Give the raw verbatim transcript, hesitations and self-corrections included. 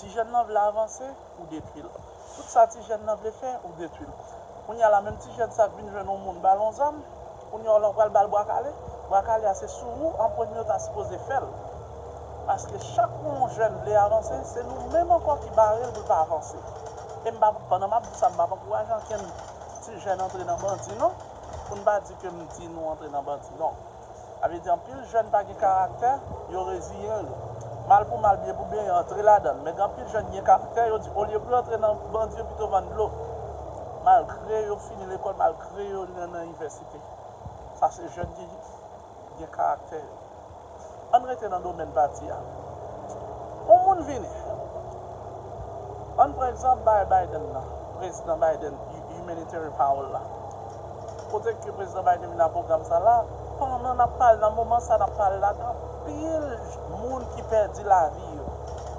Ti jèn nan vle avanse, ou detwi l. Tout sa ti jèn nan vle fè, ou detwi l. Kounye a la, menm ti jèn sa k vin jwenn yon moun, ba l yon zam, kounye a w la w pral ba l bwa kale. Bwa kale a se sou ou an premye w ta sipoze fè l. Paske chak yon jèn vle avanse, se nou menm ankò ki bare l pou l pa avanse. E m pa, pandan m ap di sa, m p ap ankouraje ankenn ti jèn antre nan bandi non, pou n pa di ke m di nou antre nan bandi non. Sa vle di anpil jèn pa gen karaktè, yo reziyen yo. Mal pou mal, byen pou byen, yo antre ladan l. Men gen anpil jèn gen karaktè, yo di olye pou yo antre nan bandi, yo pito vann dlo. Malgre yo fini lekòl, malgre yo nan, nan inivèsite. Sa se jèn ki gen karaktè yo. Ann rete nan domèn pati a. Yon moun vini. Ann pran egzanp bay Biden nan, prezidan Biden, humanitarian power la. Kote ke prezidan Biden vin ak pwogram sa la, pandan n ap pale, nan moman sa n ap pale la, gen anpil moun ki pèdi lavi yo.